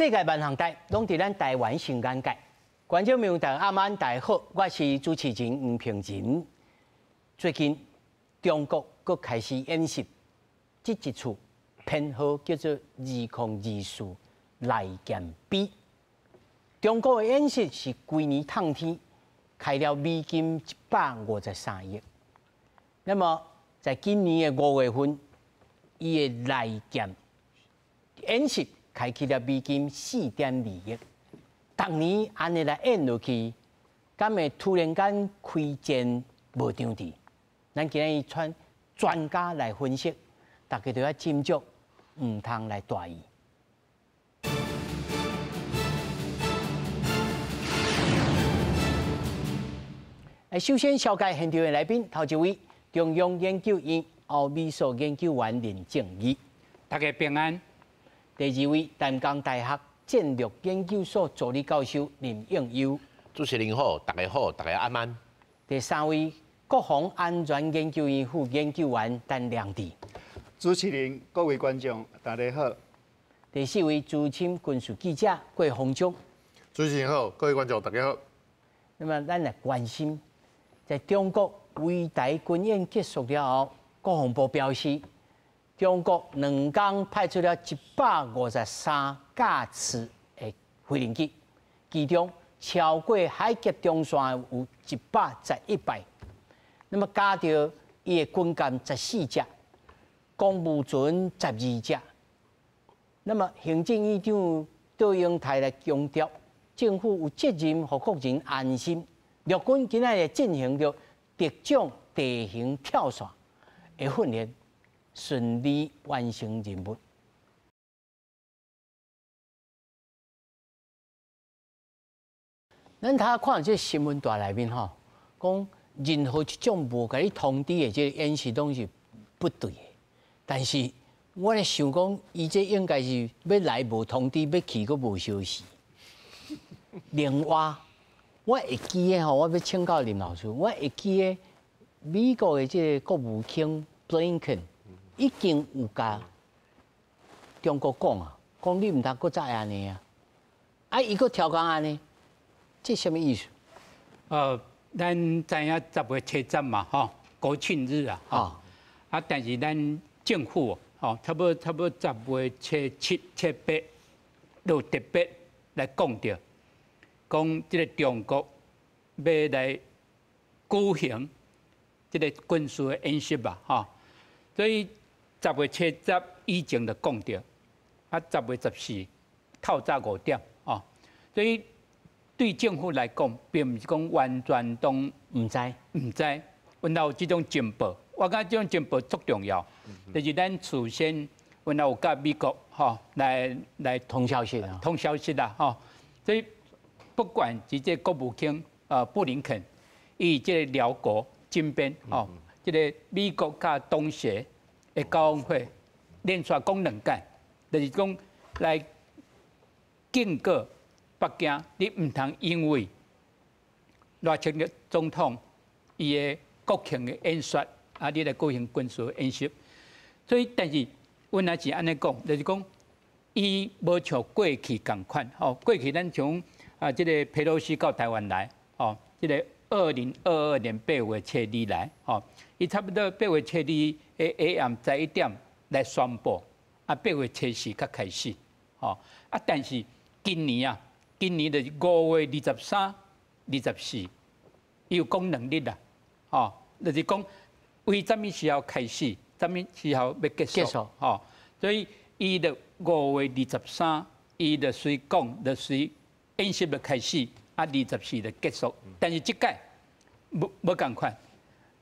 世界萬項代攏佇咱台灣新眼界。觀眾朋友大家暗安，大家好，我是主持人吳平仁。最近中國閣開始演習，這一次編號叫做2024內劍 B。中國的演習是規年冬天開了美金153億。那麼在今年的5月份，伊的內劍演習開去了美金4.2億。逐年按呢來演落去，敢會突然間開戰無場地？咱今日請專家來分析，大家都要斟酌，毋通來大意。首先，紹介現場的來賓，頭一位中央研究院歐美所研究員林正義，大家平安。第二位淡江大學戰略研究所助理教授林應優，主持人好，大家好，大家暗安。第三位國防安全研究院副研究員陳良智，主持人、各位觀眾大家好。第四位資深軍事記者郭鴻忠，主持人好，各位觀眾大家好。那麼咱來關心，在中國圍台軍演結束了後，國防部表示，中國兩天派出了153架次的飛行機，其中超過海峽中線有111擺，那麼加著伊的軍艦14隻，公務船12隻。那麼行政院長卓榮泰來強調，政府有責任予國人安心。陸軍今仔日進行著特種地形跳傘的訓練，順利完成任務。咱頭看這新聞台內面吼，講任何一種無共你通知的這個演習攏是不對的。但是我咧想講，伊這應該是欲來無通知，欲去閣無消息。另外，我會記得吼，我欲請教林老師，我會記得美國的這個國務卿布林肯已經有共中國講啊，講你毋通閣再按呢啊，啊，伊閣調工按呢，這啥物意思？咱知影10月7日嘛，吼，國慶日啊，吼，啊，但是咱政府吼，差不多10月7、7、8就特別來講著，講這個中國欲來舉行這個軍事的演習吧，吼，所以10月7日以前就講著，啊，10月14透早5點，吼，所以對政府來講，並毋是講完全都毋知，毋知，阮有這種情報，我感覺這種情報足重要，就是咱事先，阮有佮美國吼來通消息啊，通消息啦，吼，所以不管是這國務卿布林肯，伊這個寮國金邊吼，這個美國佮東協的高峰會連續講兩擺，就是講來警告北京，你毋通因為賴清德總統伊的國慶的演說，啊，你來舉行軍事演習。所以，但是阮也是按呢講，就是講伊無像過去仝款，吼，過去咱像啊，這個佩洛西到台灣來，吼，這個2022年8月7日來，吼，伊差不多8月7日的下暗11點來宣布，啊，8月7日才開始，吼，啊，但是今年啊，今年就是5月23、24，伊有講兩日啦，吼，就是講為啥物時候開始，啥物時候欲結束，吼，所以伊就5月23，伊就隨講，就隨演習就開始，啊，24就結束。但是這擺無仝款，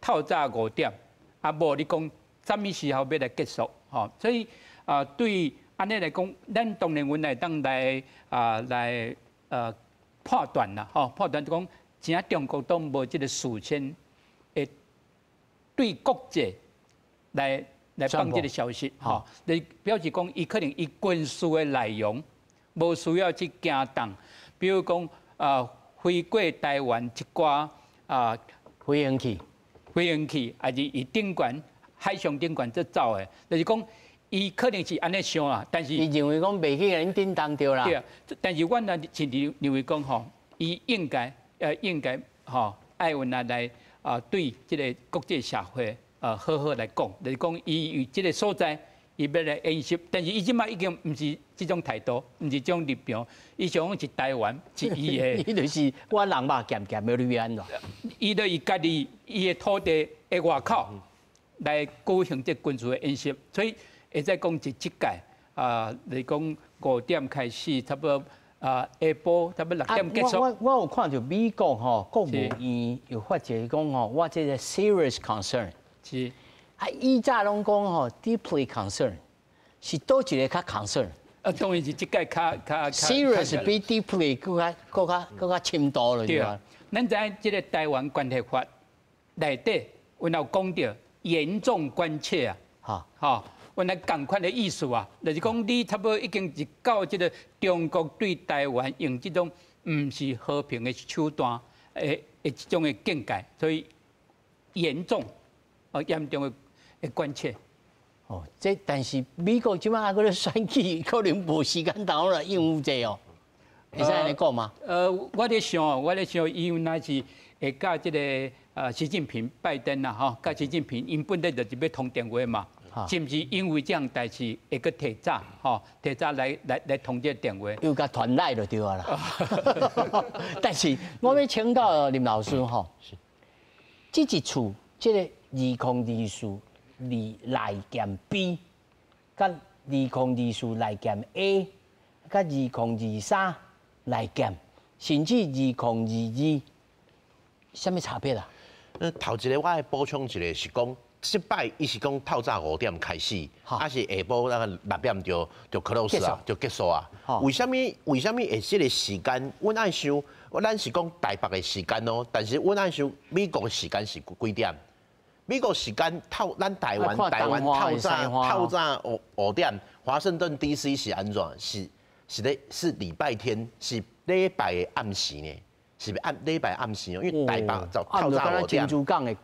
透早5點，啊，無你講啥物時候欲來結束，吼，所以啊，對按呢來講，咱當然阮會當來啊來判斷啦，吼，判斷就講，真中國都無這個事先會對國際來放這個消息，吼，就表示講伊可能伊軍事的內容無需要去驚動，比如講啊飛過台灣一寡啊飛行器、飛行器，還是伊頂懸海上頂懸這走的，就是講伊可能是按呢想啊，但是伊認為講袂去共恁叮當著啦。對啊，但是阮若是認為講吼，伊應該吼愛阮啊來啊對這个國際社會好好來講，就是講伊有這个所在，伊欲來演習，但是伊這擺已經毋是這種態度，毋是這種立場，伊想講是台灣是伊的，伊就是我人肉鹹鹹的你欲按怎？伊就伊家己伊的土地的外口來舉行這軍事的演習，所以會使講是這屆啊，來講5點開始，差不多啊下晡差不多6點結束。我有看著美國吼國務院有發一个講吼，我這个 serious concern 啊，以早攏講吼 deeply concern，是佗一个較 concern？啊，當然是這屆較較 serious 比 deeply 閣較深度了。對啊，咱知影這个台灣關係法內底，阮有講著嚴重關切啊，吼。原來仝款的意思啊，就是講你差不多已經是到這个中國對台灣用這種毋是和平的手段的這種的境界，所以嚴重啊嚴重的關切。哦，這但是美國這擺猶閣咧選舉，可能無時間當來應付這哦。會使按呢講嗎？我咧想，伊若是會佮這个習近平、拜登啦，吼，佮習近平𪜶本來就是欲通電話嘛。是毋是因為這項代誌會閣提早，吼，提早來通這個電話？又共傳來就對啊啦。但是我欲請教林老師吼，這一次這个2024來劍 B，佮2024來劍 A，佮2023來劍，甚至2022，啥物差別啊？頭一个我愛補充一个是講，這擺伊是講透早5點開始，啊是下晡那個6點就 close 啊，就結束啊。為啥物？為啥物會這个時間？阮愛想，咱是講台北的時間哦，但是阮愛想美國的時間是幾點？美國時間透咱台灣透早5點，華盛頓 DC 是按怎？是咧是禮拜天，是禮拜的暗時呢？是暗禮拜暗時哦，因為台北就透早五點。珍珠港的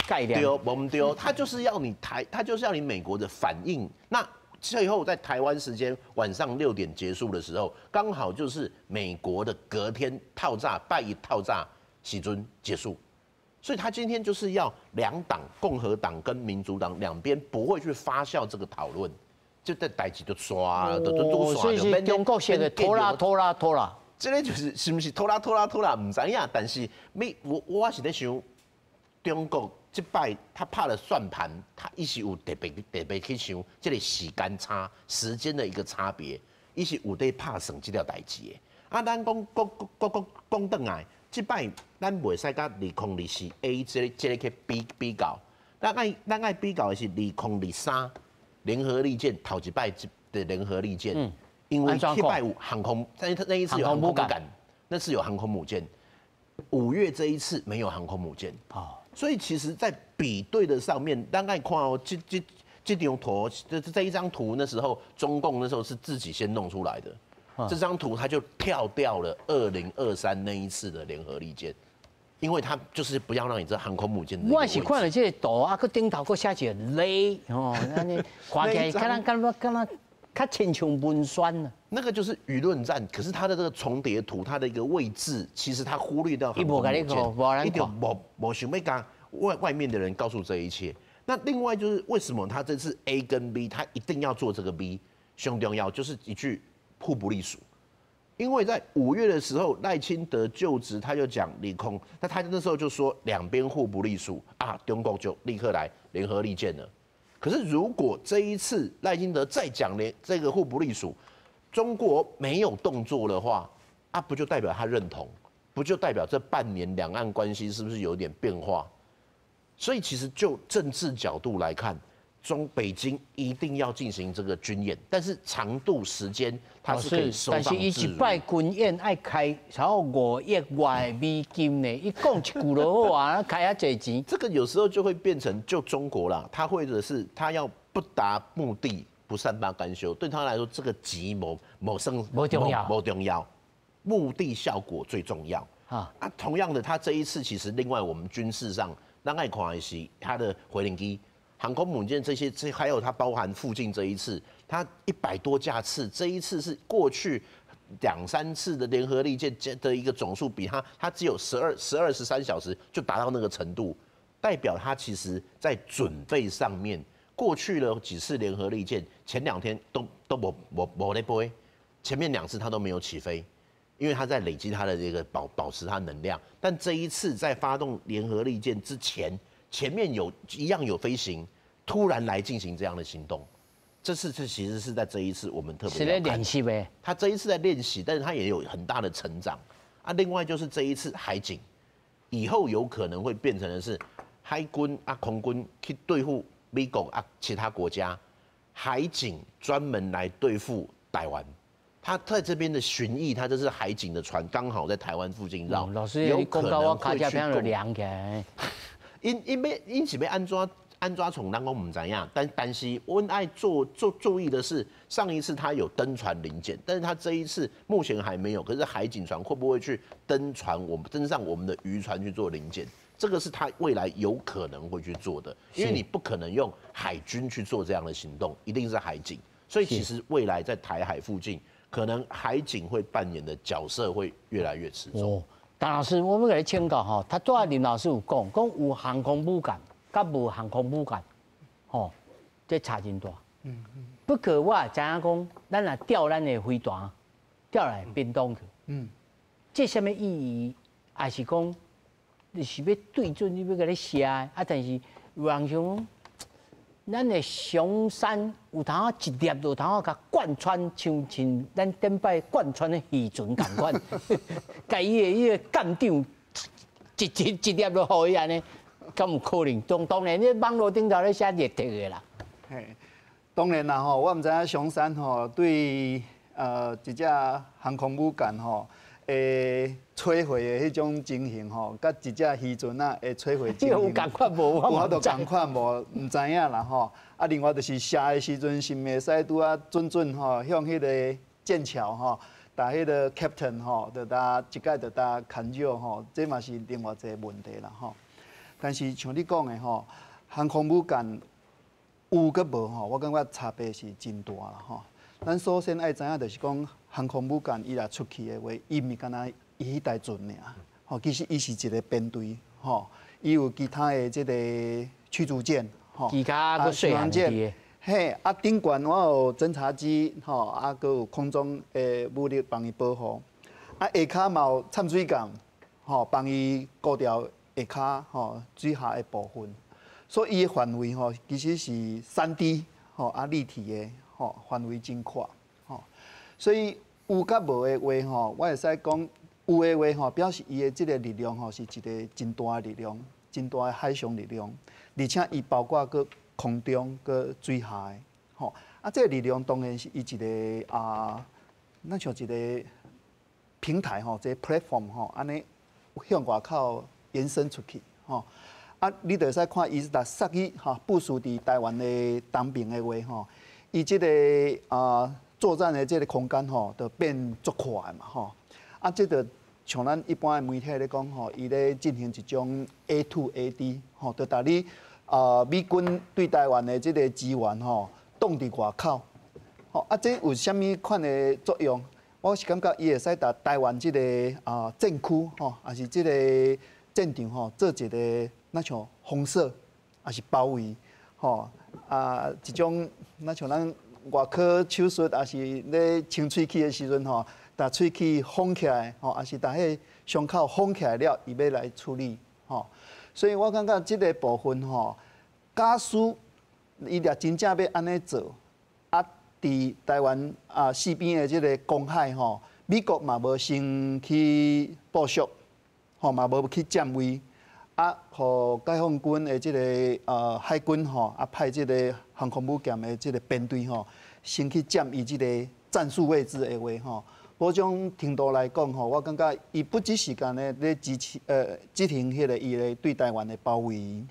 概念。對，無毋對，他就是要你台，他就是要你美國的反應。那最後在台灣時間晚上6點結束的時候，剛好就是美國的隔天透早拜一透早時陣結束。所以他今天就是要兩黨，共和黨跟民主黨兩邊不會去發酵這個討論，就這代誌就煞，就所以是中國式的拖拉拖拉拖拉。這个就是是毋是拖拉拖拉拖拉，毋知影。但是美我是咧想，中國這擺他拍了算盤，他伊是有特別特別去想這个時間差、時間的一個差別，伊是有咧拍算這條代誌的。啊，咱講講講講講轉來，這擺咱袂使佮2024 A 這个去比較，咱愛比較的是2023聯合利劍頭一擺的聯合利劍。因為這擺有航空，那一次有航空母艦，那次有航空母艦。5月這一次沒有航空母艦，所以其實，在比對的上面，咱愛看哦，這張圖，這一張圖，那時候中共那時候是自己先弄出來的，這張圖他就跳掉了2023那一次的聯合利劍，因為他就是不要讓你這航空母艦。我是看著這个圖啊，閣頂頭閣寫一个雷哦，按呢看起來敢若敢若敢若較親像文宣啊。那個就是輿論戰，可是它的這個重疊圖，它的一個位置，其實它忽略掉航空母艦，伊就無想欲共外面的人告訴這一切。那另外就是為什麼他這次 A 跟 B，他一定要做這個 B？上重要就是一句互不隸屬，因為在5月的時候賴清德就職，他就講利空，那他那時候就說兩邊互不隸屬啊，中國就立刻來聯合利劍了。可是如果這一次賴清德再講連這個互不隸屬，中國沒有動作的話，啊，不就代表他認同？不就代表這半年兩岸關係是不是有點變化？所以其實就政治角度來看，中北京一定要進行這個軍演，但是長度時間它是可以收放但是伊一擺軍演愛開超過5億外美金呢，伊講一句就好啊，開遐濟錢。這個有時候就會變成就中國啦，他或者是他要不達目的不善罷甘休，對他來說這個錢無算無重要，無重要，目的效果最重要。啊，同樣的，他這一次其實另外我們軍事上，咱愛看的是他的回旋機。航空母艦這些，這還有它包含附近這一次，它100多架次，這一次是過去兩三次的聯合利劍的一個總數，比它只有12、13小時就達到那個程度，代表它其實在準備上面，過去了幾次聯合利劍，前2天都無咧飛，前面兩次它都沒有起飛，因為它在累積它的這個保持它能量，但這一次在發動聯合利劍之前，前面有一樣有飛行，突然來進行這樣的行動，這其實是在這一次我們特別是在練習唄。他這一次在練習，但是他也有很大的成長啊。另外就是這一次海警，以後有可能會變成的是海軍啊空軍去對付美國啊其他國家，海警專門來對付台灣。他在這邊的巡弋，他這是海警的船，剛好在台灣附近繞。老師，有可能會去攻。𪜶是欲按怎按怎創，咱講毋知影。但是，阮愛做注意的是，上一次他有登船臨檢，但是他這一次目前還沒有。可是海警船會不會去登船？我們登上我們的漁船去做臨檢？這個是他未來有可能會去做的，因為你不可能用海軍去做這樣的行動，一定是海警。所以其實未來在台海附近，可能海警會扮演的角色會越來越吃重。陳老師，我欲共你請教吼，頭拄仔林老師有講，講有航空母艦，佮無航空母艦，吼，這差真大。不過我也知影講，咱若調咱的飛彈，調來屏東去，這啥物意義？還是講，你是欲對準你欲共你射的？啊，但是有人想講，咱的松山有通仔一粒就通仔共貫穿，像咱頂擺貫穿的漁船仝款，共伊的艦長一粒就予伊按呢，敢有可能？當然，你網路頂頭咧寫熱帖的啦。嘿，當然啦吼，我毋知影松山吼對一隻航空母艦吼會摧毀的彼種情形吼，佮一隻漁船仔會摧毀情形，有仝款無？有法度仝款無？毋知影啦吼。啊，另外就是射的時陣，是毋會使拄仔準準吼向彼個艦橋吼，共彼個 captain 吼，就共一擺就共牽走吼，這嘛是另外一個問題啦吼。但是像你講的吼，航空母艦有佮無吼，我感覺差別是真大啦吼。咱首先愛知影就是講，航空母艦伊若出去的話，伊毋是干焦伊彼台船爾，吼，其實伊是一個編隊，吼，伊有其他的這個驅逐艦，吼，其他閣細漢的，嘿，啊頂懸我有偵察機，吼，啊閣有空中的武力幫伊保護，啊下跤嘛有摻水艦，吼，幫伊顧牢下跤吼水下的部分，所以伊的範圍吼其實是3D 吼啊立體的，吼範圍真闊，吼，所以有佮無的話吼，我會使講有的話吼，表示伊的這個力量吼是一個真大的力量，真大的海上力量，而且伊包括閣空中閣水下的，吼啊，這個力量當然是伊一個啊，咱像一個平台吼，一個 platform 吼，按呢向外口延伸出去，吼啊，你就會使看伊若設去吼部署佇台灣的東邊的話吼，伊這個啊作戰的這個空間吼，就變足闊的嘛吼。啊，這就像咱一般的媒體咧講吼，伊咧進行一種 A to A D 吼，就共你啊美軍對台灣的這個支援吼，擋佇外口。吼啊，這有啥物款的作用？我是感覺伊會使共台灣這個啊戰區吼，抑是這個戰場吼，做一個若像封鎖，抑是包圍，吼啊一種若像咱外科手術，抑是咧清喙齒的時陣吼，共喙齒封起來，吼，抑是共彼個傷口封起來了，伊欲來處理，吼。所以我感覺這個部分吼，假使伊若真正欲按呢做，啊，佇台灣啊四邊的這個公海吼，美國嘛無先去部署，吼嘛無去佔位，啊，予解放軍的這個海軍吼，啊派這個航空母艦的這個編隊吼，先去佔伊這個戰術位置的話吼，某種程度來講吼，我感覺伊不只是干焦咧支持執行彼個伊的對台灣的包圍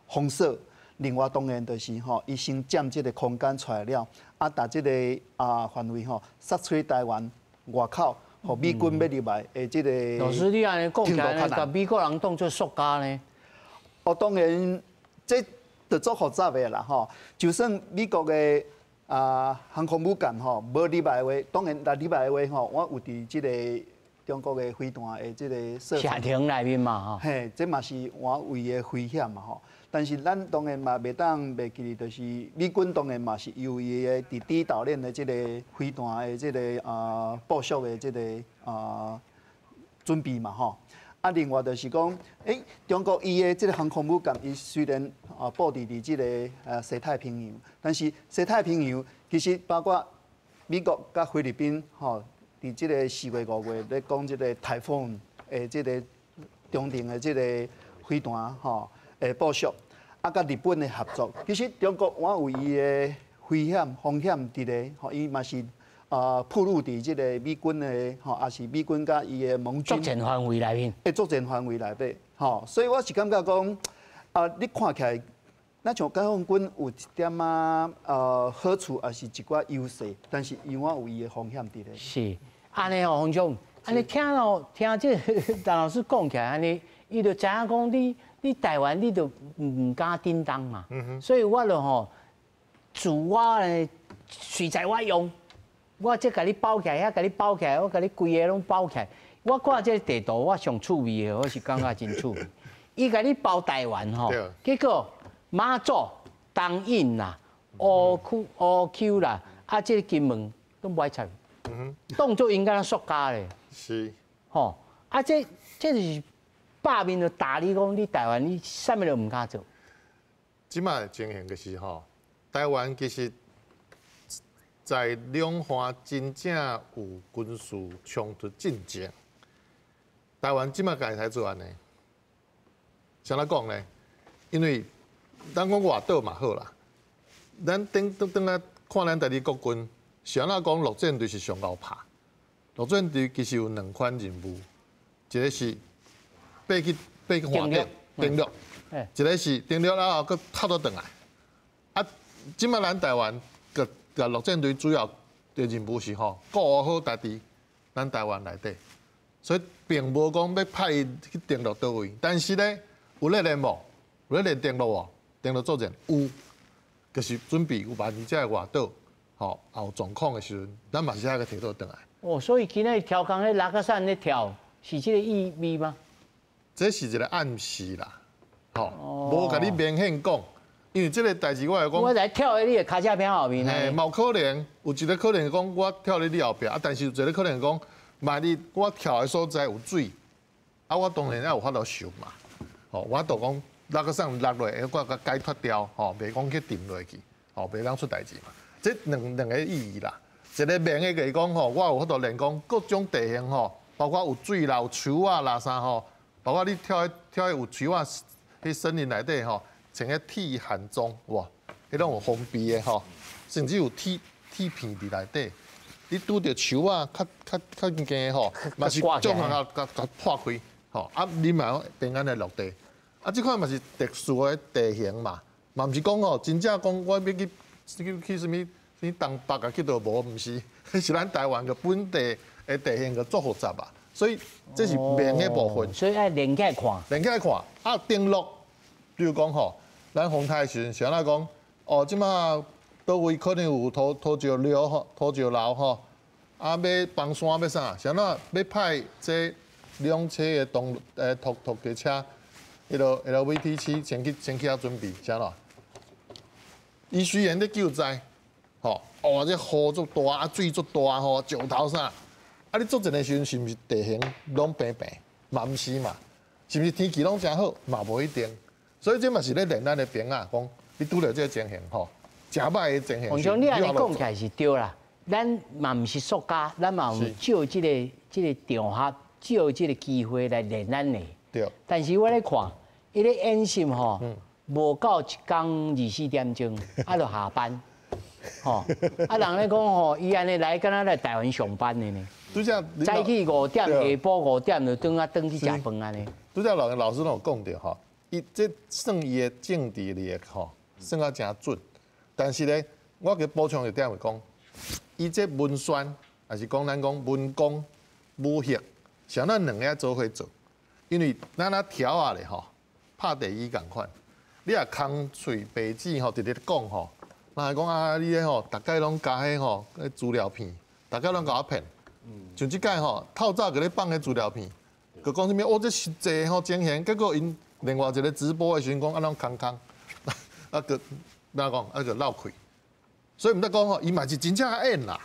封鎖，另外當然就是吼，伊先佔這個空間出來了，啊，共這個啊範圍吼，殺出台灣外口，予美軍欲入來的這個。老師，你按呢講起來，共美國人當做塑膠呢？哦，當然，這就足複雜的啦吼。就算美國的航空母艦吼無入來的話，當然若入來的話吼，我有佇這个中國的飛彈的這个射程內面嘛吼。嘿，這嘛是換位的危險嘛吼。但是咱當然嘛袂當袂記得，就是美軍當然嘛是有伊的佇第島鏈的這个飛彈的這个部署的這个準備嘛吼。啊，另外就是講，中國伊的這个航空母艦，伊雖然布置佇這个西太平洋，但是西太平洋其實包括美國佮菲律賓吼，佇這个4月5月咧講這个颱風的這个中程的這个飛彈吼的部署。啊，佮日本的合作，其實中國我有伊的危險風險佇咧，吼，伊嘛是暴露佇這個美軍的吼，也是美軍佮伊的盟軍作戰範圍內面，的作戰範圍內底，吼，所以我是感覺講，你看起來，咱像解放軍有一點仔好處，也是一寡優勢，但是伊我有伊的風險佇咧。是，按呢哦，洪總，按呢聽哦，聽這個陳老師講起來，按呢，伊就知影講你。你台灣你就毋敢叮當嘛，所以我就吼自我咧隨在我用，我這共你包起來，遐共你包起來，我共你規个攏包起來。我看這個地圖，我上趣味的，我是感覺真趣味。伊共你包台灣吼，結果馬祖、東引啦、烏區、烏丘啦，啊，這個金門攏無愛插，當作𪜶敢若塑膠咧，是，吼，啊，這就是。罷面就打你講，你台灣你啥物都毋敢做。這擺的情形就是吼，台灣其實，在兩岸真正有軍事衝突進前，台灣這擺會使做按呢？啥來講呢？因為咱講外島嘛好啦，咱頂轉來看咱台灣國軍，是按怎講陸戰隊是上𠢕拍？陸戰隊其實有兩款任務，一個是爬去爬去岸頂登陸，一個是登陸了後閣透倒轉來。啊，這擺咱台灣個個陸戰隊主要的任務是吼，顧好家己，咱台灣內底，所以並無講欲派伊去登陸佗位。但是咧，有咧練無？有咧練登陸無？登陸作戰有，就是準備有萬一這个外島吼，也有狀況的時陣，咱嘛是愛閣提倒轉來。哦，所以今仔日跳空彼六甲山咧跳，是這个意味嗎？這是一個暗示啦，吼，無共你明顯講，因為這個代誌我來講，我來跳佇你的跤車邊後面。嘿，嘛有可能有一個可能講我跳佇你後壁，啊，但是有一個可能講，萬一我跳的所在有水，啊，我當然也有法度游嘛，吼，我就講落個上落落，會閣共解脫掉，吼，袂講去沉落去，吼，袂當出代誌嘛。這兩個意義啦，一個明的就是講吼，我有法度練講各種地形吼，包括有水啦、有樹仔啦啥吼。包括你跳佇跳佇有樹仔，佇森林內底吼，穿彼鐵韓裝，哇，彼攏有封閉的吼，甚至有鐵鐵片佇內底，你拄著樹仔較較較硬的吼，嘛是總通共共破開，吼，啊，你嘛平安的落地，啊，這款嘛是特殊的地形嘛，嘛毋是講吼，真正講我欲去去去啥物啥物東北啊，去佗無，毋是，是咱台灣的本地的地形個足複雜啊。所以這是明的部分，所以愛連起來看，連起來看。啊，登陸，比如講吼，咱風台的時陣是按怎講？哦，這馬佗位可能有土土石流吼，土石流吼，啊，欲崩山欲啥？是按怎欲派這兩車的動拖拖機車，彼个 LVT7先去遐準備，是按怎？伊雖然咧救災，吼，哇，這雨足大，啊，水足大吼，石頭啥？啊！你作戰的時陣是毋是地形攏平平？嘛毋是嘛？是毋是天氣攏誠好？嘛無一定。所以這嘛是咧練咱的兵仔，講你拄著這个情形吼，誠歹的情形。黃兄，你按呢講起來是對啦。咱嘛毋是塑膠，咱嘛有借這个這个場合，借這个機會來練咱的。對。但是我咧看，伊咧演習吼，無夠一工24點鐘，啊，就下班。吼，啊，人咧講吼，伊按呢來，敢若來台灣上班的呢。早起5點，下晡5點就轉啊轉去食飯按呢。拄才老老師攏有講著吼，伊這算伊的政治力吼，算啊誠準。但是咧，我閣補充一點就講，伊這文宣，抑是講咱講文攻武嚇，是按怎兩个做伙做？因為咱若條仔咧吼，拍地衣仝款。你若空喙白舌吼，直直講吼，人會講啊，你彼吼，逐擺攏共彼吼，資料片，逐擺攏共我騙。像這擺吼，透早閣咧放彼資料片，閣講啥物？哦，這實際吼情形，結果𪜶另外一個直播的時陣講啊，攏空空，啊，閣怎講？啊，閣漏氣。所以毋得講吼，伊嘛是真正演啦，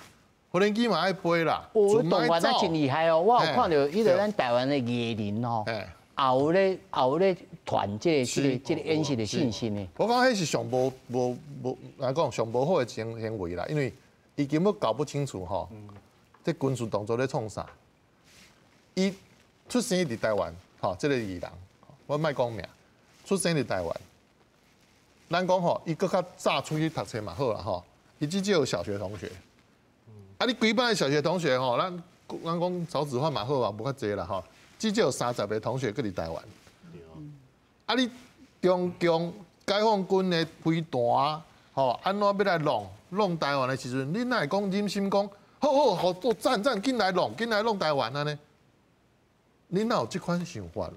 無人機嘛愛飛啦。哦，動員啊真厲害哦！我有看著彼個咱台灣的藝人吼，也有咧傳這個演習的信息呢。我講彼是上無無無來講上無好的行為啦，因為伊根本搞不清楚吼，這軍事動作咧創啥。伊出生佇台灣，吼，這個藝人，我莫講名，出生佇台灣。咱講吼，伊閣較早出去讀冊嘛好啦吼，伊至少有小學同學。啊，你規班的小學同學吼，咱講少子化嘛好啊，無較濟啦吼，至少有30個同學閣佇台灣。啊，你中共解放軍的飛彈吼，按怎欲來弄弄台灣的時陣，你哪會講忍心講好好好，讚讚，緊來弄，緊來弄台灣按呢？你哪有這款想法啦？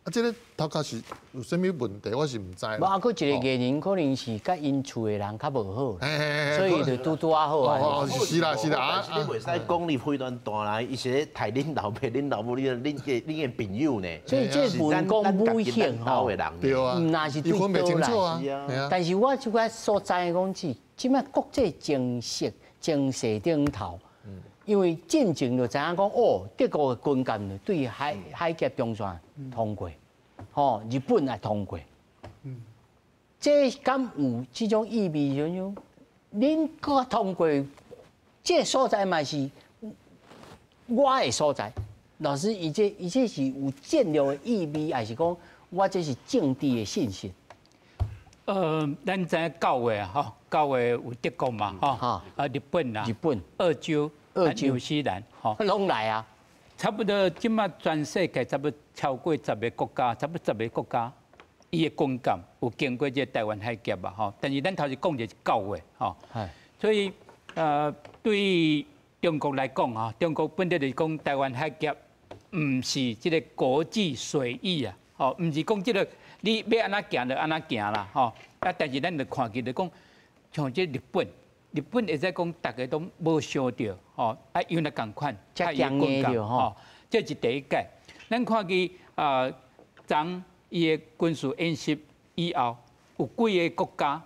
啊，這个頭殼是有啥物問題，我是毋知。無啊，閣一個藝人可能是佮𪜶厝的人較無好，所以就拄拄仔好啊。是啦是啦，啊，你袂使講你飛彈彈來，伊是咧刣恁老爸、恁老母、恁的朋友呢。所以這文攻武嚇吼，對啊，毋若是對倒來。但是我這個所在講是，這擺國際情勢情勢頂頭。因為進前就知影講，哦，德國的軍艦對海峽中線通過，吼，日本也通過，這敢有這種意味？像恁閣通過，這個所在嘛是我的所在。老師，伊這是有戰略的意味，還是講我這是政治的信息？咱知影9月吼，9月有德國嘛，吼，啊，日本啊，日本、澳洲。澳洲、紐西蘭，吼，攏來啊！差不多這擺全世界差不多超過十个國家，差不多十个國家，伊的軍艦有經過這個台灣海峽啊，吼。但是咱頭先講的是9月，吼。所以，對中國來講啊，中國本來就是講台灣海峽，毋是這个國際水域啊，吼，毋是講這个你欲按怎行就按怎行啦，吼。啊，但是咱就看見就講，像這日本。日本會使講，逐家都無想著，吼，啊，用來仝款，遮強的吼，這是第一屆。咱看見啊，昨伊的軍事演習以後，有幾个國家，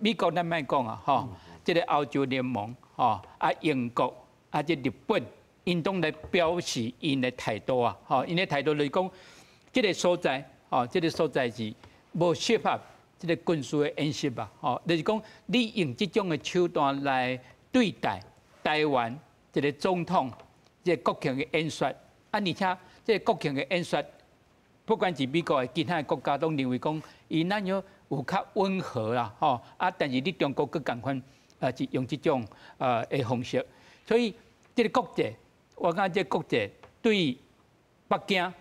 美國咱莫講啊，吼，這个歐洲聯盟，吼，啊英國，啊這日本，𪜶攏來表示𪜶的態度啊，吼，𪜶的態度就是講，這个所在，吼，這个所在是無適合這个軍事的演習啊，吼，就是講你用這種的手段來對待台灣一个總統，這个國慶的演說，啊，而且這个國慶的演說，不管是美國的其他的國家，攏認為講伊那樣有較溫和啦，吼，啊，但是你中國閣仝款，是用這種的方式，所以這个國際，我感覺這个國際對北京，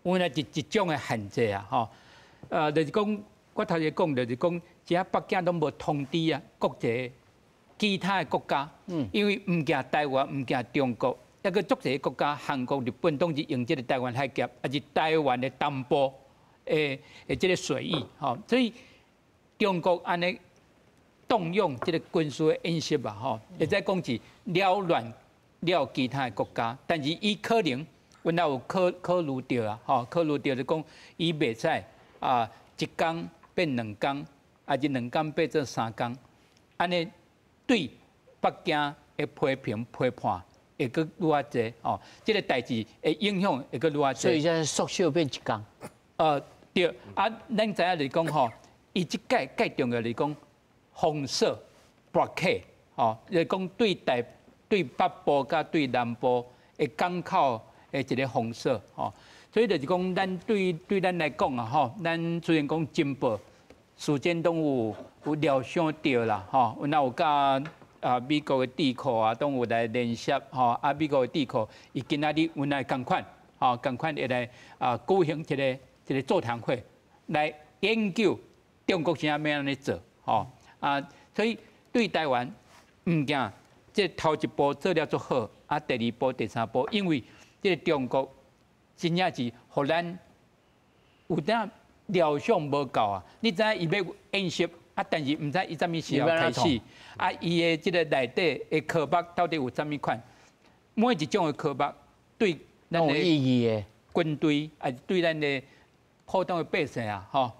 原來是一種的限制啊，吼，就是講。我頭先講就是講，這北京攏無通知啊，國際其他的國家，因為毋驚台灣，毋驚中國，抑閣足濟國家，韓國、日本，攏是用這个台灣海峽，抑是台灣的東部的這个水域，吼，所以中國按呢動用這个軍事的演習啊，吼，會使講是擾亂了其他的國家，但是伊可能，阮也有考慮著啊，吼，考慮著就講，伊袂使啊，一工變兩工，抑是兩工變做三工，按呢對北京的批評批判會閣愈較濟哦，這个代誌會影響會閣愈較濟。所以才縮小變一工。對，啊，咱知影就是講吼，伊這擺較重要就是講封鎖 blockade 吼，就是講對台對北部佮對南部的港口的一个封鎖吼，所以就是講，咱對咱來講啊吼，咱雖然講進步。事先攏有料想著啦，吼，阮也有佮啊美國的智庫啊，攏有來聯繫，吼，啊美國的智庫，伊今仔日阮來仝款，吼，仝款會來啊舉行一个座談會，來研究中國是按怎按呢做，吼，啊，所以對台灣毋驚，這頭一步做了足好，啊，第二步、第三步，因為這个中國真正是予咱有當。料想無夠啊！你知影伊欲演習啊，但是毋知伊啥物時候開始啊？伊的這個內底的科目到底有啥物款？每一種的科目對咱的意義的軍隊，啊，對咱的普通的百姓啊，吼，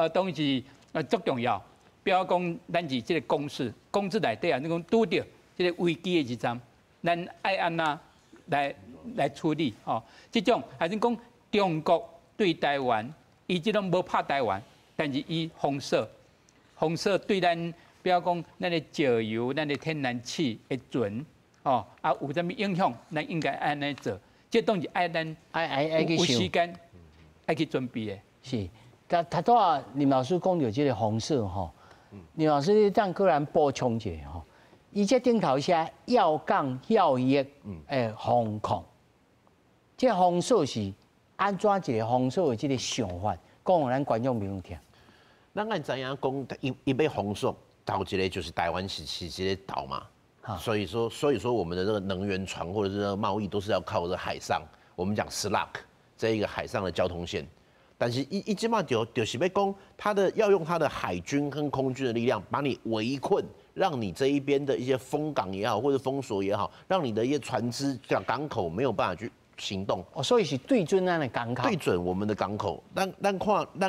當是足重要。比如講，咱是這個公司，公司內底啊，你講拄著這個危機的時陣，咱愛按怎來處理？吼，這種還是講中國對台灣，伊這攏無拍台灣，但是伊封鎖，封鎖對咱，比如講咱的石油、咱的天然氣的船，哦，啊有啥物影響，咱應該按呢做。這當是愛咱愛愛愛去有時間愛去準備的。是，但頭拄仔林老師講著這個封鎖吼，林老師你當閣來補充一下吼，伊這頂頭寫要港要域防控，這封鎖是按怎一個封鎖的這個想法，講予咱觀眾朋友聽。咱愛知影講，伊欲封鎖，頭一個就是台灣是一個島嘛，所以說我們的這個能源船或者是貿易都是要靠這個海上，我們講 SLOCK 這一個海上的交通線。但是伊這擺就是欲講，他的要用他的海軍跟空軍的力量把你圍困，讓你這一邊的一些封港也好，或者封鎖也好，讓你的一些船隻港口沒有辦法去行動。哦，所以是對準咱的港口。對準我們的港口。咱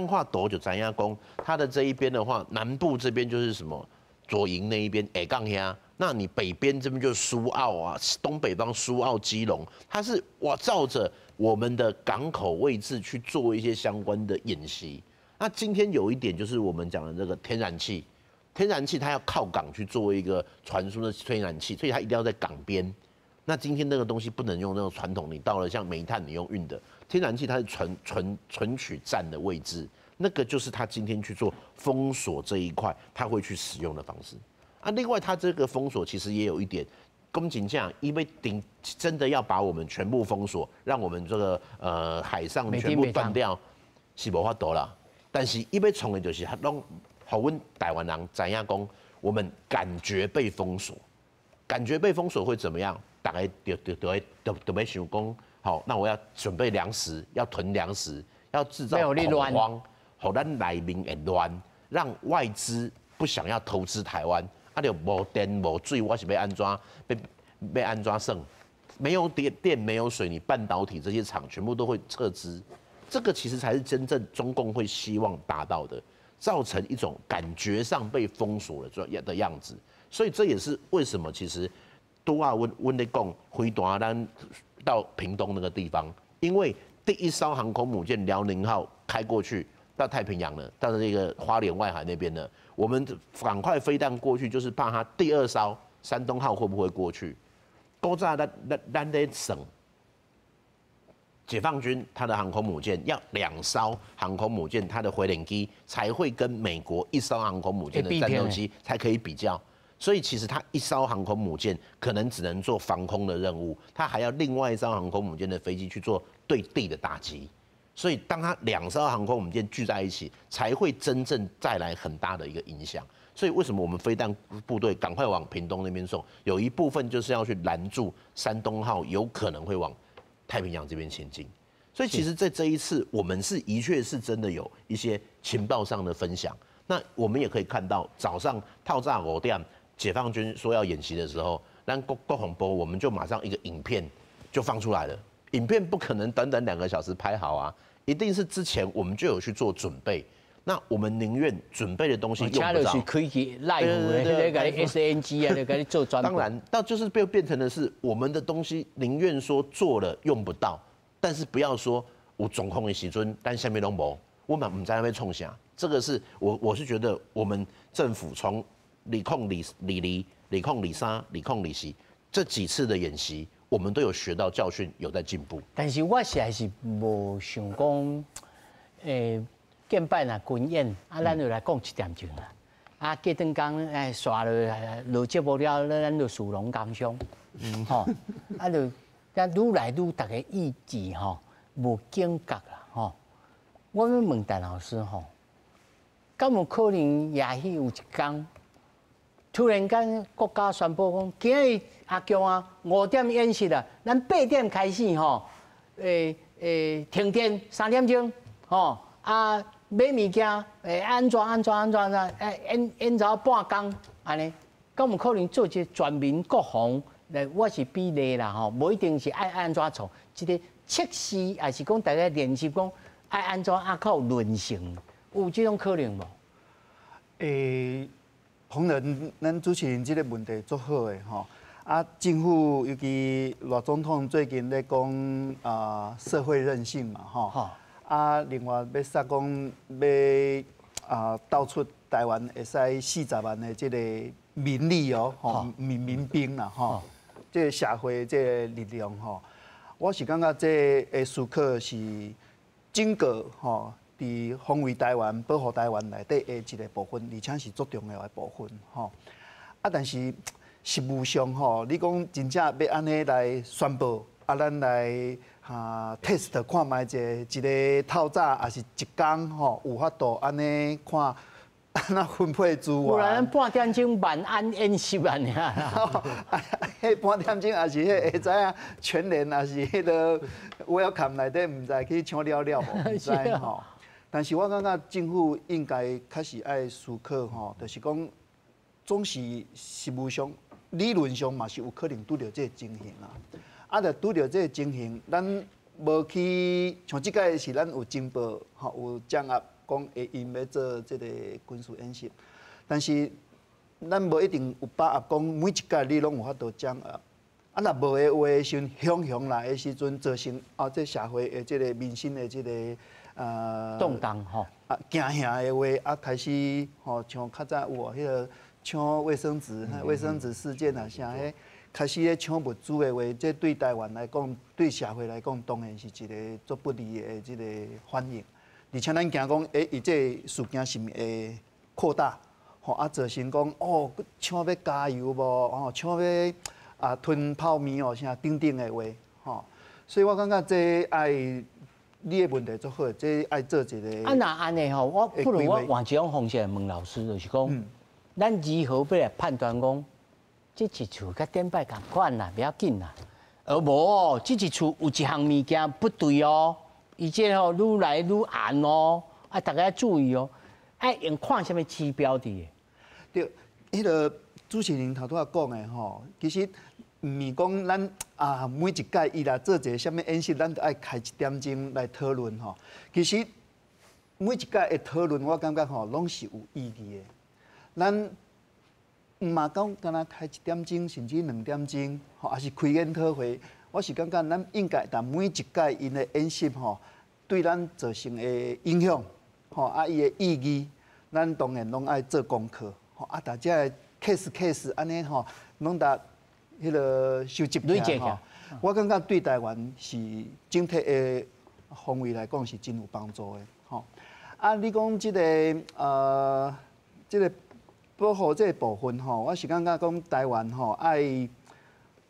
看圖就知影講，他的這一邊的話，南部這邊就是什麼左營那一邊，下港遐。那你北邊這邊就是蘇澳啊，東北方蘇澳基隆，它是哇照着我們的港口位置去做一些相關的演習。那今天有一點就是我們講的這個天然氣，天然氣它要靠港去做一個傳輸的天然氣，所以它一定要在港邊。那今天那個東西不能用那種傳統，你到了像煤炭你用運的天然氣，它是存取站的位置，那個就是他今天去做封鎖這一塊，他會去使用的方式。啊，另外，他這個封鎖其實也有一點，講真正，因為頂真的要把我們全部封鎖，讓我們這個海上全部斷掉，是無法度啦。但是伊欲創的就是，攏予阮台灣人知影講，我們感覺被封鎖，感覺被封鎖會怎麼樣？大家就會想講，好，那我要準備糧食，要囤糧食，要製造恐慌，予咱內面會亂，讓外資不想要投資台灣。啊！就無電無水，我是欲按怎？欲按怎算？沒有電沒有水，你半導體這些廠全部都會撤資。這個其實才是真正中共會希望達到的，造成一種感覺上被封鎖了的樣子。所以這也是為什麼其實拄仔阮咧講飛彈咱到屏東那個地方，因為第一艘航空母艦遼寧號開過去到太平洋了，到這個花蓮外海那邊了。我們趕快飛彈過去，就是怕它第二艘山東號會不會過去？古早咱咧算，解放軍他的航空母艦要兩艘航空母艦，它的回聯機才會跟美國一艘航空母艦的戰鬥機才可以比較。所以其實它一艘航空母艦可能只能做防空的任務，它還要另外一艘航空母艦的飛機去做對地的打擊。所以，當它兩艘航空母艦聚在一起，才會真正帶來很大的一個影響。所以，為什麼我們飛彈部隊趕快往屏東那邊送？有一部分就是要去攔住山東號有可能會往太平洋這邊前進。所以，其實在這一次，我們是的確是真的有一些情報上的分享。那我們也可以看到，早上透早5點，解放軍說要演習的時候，咱國防部我們就馬上一個影片就放出來了。影片不可能短短2個小時拍好啊。一定是之前我們就有去做準備，那我們寧願準備的東西用不著。是開機 live 的，那個 SNG 啊，給你做專。當然，到就是變成的是我們的東西，寧願說做了用不到，但是不要說有狀況的時陣，咱啥物攏無，我們毋知欲創啥。這個是我是覺得我們政府從2022、2023、2024這幾次的演習，我們都有學到教訓，有在進步。但是我實在是無想講，見擺若軍演，啊，咱就來講一點鐘啦。啊，過轉工煞落落節目了，咱就士農工商，吼，啊就啊愈來愈逐个意志吼無警覺啦，吼。我欲問陳老師吼，敢有可能也許有一工，突然間國家宣布講，今日阿強啊5點演習啦，咱8點開始吼，停電3點鐘，吼啊，買物件，會按怎按怎按怎按怎，演演咗半工按呢，敢有可能做一個全民國防？來，我是比例啦吼，無一定是愛按怎做，這個測試抑是講大家練習講愛按怎啊較有韌性，有這種可能無？當然，咱主持人這個問題足好的吼。啊，政府尤其賴總統最近咧講啊社會韌性嘛吼。啊，另外欲煞講欲啊導出台灣會使40萬的這個民力哦，吼民民兵啦吼，這個社會這個力量吼，我是感覺這個思考是整個吼佇防衛台灣、保護台灣內底的一個部分，而且是足重要的部分吼。啊，但是實務上吼，你講真正欲按呢來宣布，啊，咱來哈 test 看覓一個一个透早，抑是一工吼，有法度按呢看，按怎分配資源。有啦，咱半點鐘萬安演習按呢啦。彼半點鐘抑是彼會知影全聯，抑是彼个 Welcome 內底，毋知去搶了了無？毋知吼。但是我感覺政府應該確實愛思考吼，就是講總是實務上。理論上嘛是有可能拄著這个情形啦，啊，若拄著這个情形，咱無去像這擺是咱有情報吼，有掌握講會𪜶欲做這个軍事演習，但是咱無一定有把握講每一擺你攏有法度掌握。啊，若無的話，時陣洶洶來的時陣，造成啊這社會的這个民心的這个動盪吼，啊驚嚇的話，啊開始吼像較早有彼个。搶衛生紙、衛生紙事件啊，啥彼開始咧搶物資的話，這對台灣來講，對社會來講，當然是一個足不利的這個反應。而且咱驚講，欸，伊這個事件是毋會擴大，吼啊，造成講哦，搶欲加油無，哦，搶欲啊吞泡麵哦，啥等等的話，吼。所以我感覺這愛你的問題足好，這愛做一個。啊，若按呢吼，我不如我換一種方式來問老師，就是講。咱如何欲來判斷講，這一次佮頂擺仝款啦，袂要緊啦。而無哦，這一次有一項物件不對哦，伊這吼愈來愈絚哦，啊，大家要注意哦，愛用看啥物指標佇？對，彼个主持人頭拄仔講的吼，其實毋是講咱啊每一擺伊若做一个啥物演習，咱著愛開一點鐘來討論吼。其實每一擺的討論，我感覺吼攏是有意義的。咱毋嘛講，敢若開一點鐘，甚至兩點鐘，吼，抑是開研討會。我是感覺咱應該，但每一擺𪜶的演習吼，對咱造成的影響，吼，啊，伊的意義，咱當然攏愛做功課，吼，啊，大家 case case 按呢吼，攏共彼个收集起來吼。我感覺對台灣是整體的防衛來講是真有幫助的，吼。啊，你講這个這个。保護這個部分吼，我是感覺講台灣吼愛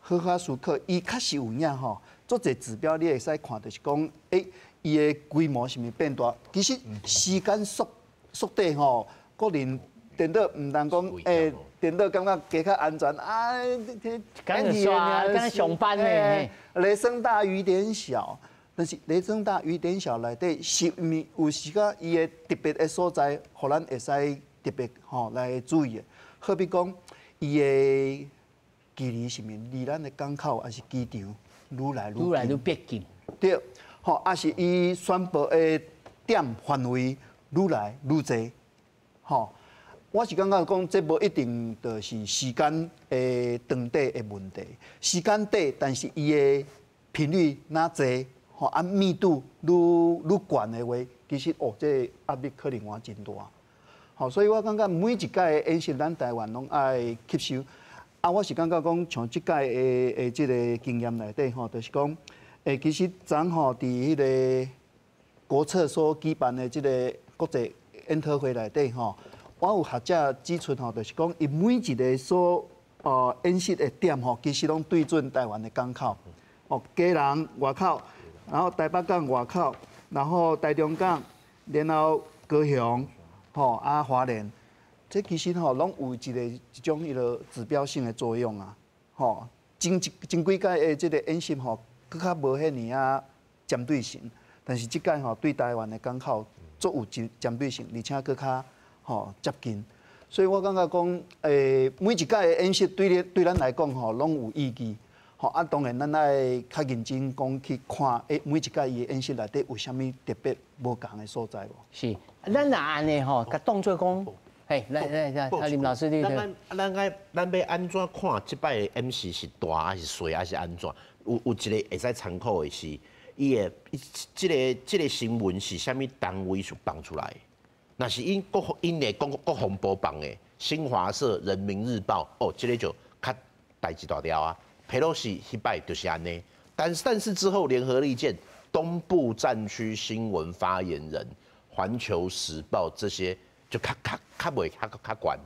好好思考，伊確實有影吼，足濟指標你會使看，就是講，欸，伊的規模是毋是變大？其實時間縮縮短吼，個人顛倒毋通講，欸，顛倒感覺加較安全啊！敢若敢若上班呢？雷聲大雨點小，但是雷聲大雨點小內底是毋是有時間伊的特別的所在，予咱會使特別吼來注意的，好比講，伊的距離是毋是離咱的港口抑是機場愈來愈來愈逼近？對，吼，抑是伊宣布的點範圍愈來愈濟，吼，我是感覺講，這無一定就是時間的長短的問題，時間短，但是伊的頻率若濟，吼，啊密度愈愈懸的話，其實哦，這個壓力可能會真大。吼，所以我感覺每一擺的演習，咱台灣攏愛吸收。啊，我是感覺講，像這擺的的這个經驗內底吼，就是講，欸，其實昨吼佇彼个國策所舉辦的這个國際研討會內底吼，我有學者指出吼，就是講，伊每一个所演習的點吼，其實攏對準台灣的港口，哦，基隆外口，然後台北港外口，然後台中港，然後高雄。吼啊，花蓮，這其實吼攏有一個一種彼个指標性的作用啊。吼，前前幾擺的這个演習吼，閣較無遐爾仔針對性，但是這擺吼對台灣的港口足有針對性，而且閣較吼接近。所以我感覺講，每一屆的演習對咱來講吼，攏有意義。吼啊，當然咱愛較認真講去看，每一屆伊的演習內底有啥物特別無仝的所在無？是，咱若按呢吼，共當做講，嘿，來來來，啊林老師你。咱欲按怎看這擺的演習是大還是細還是按怎？有一個會使參考的是，伊的這個新聞是啥物單位所放出來的？若是𪜶國𪜶的國防部放的，新華社、人民日報，哦，這個就較代誌大條啊。佩洛西彼擺就是按呢，但是之後聯合利劍、東部戰區新聞發言人、環球時報這些就較袂較懸，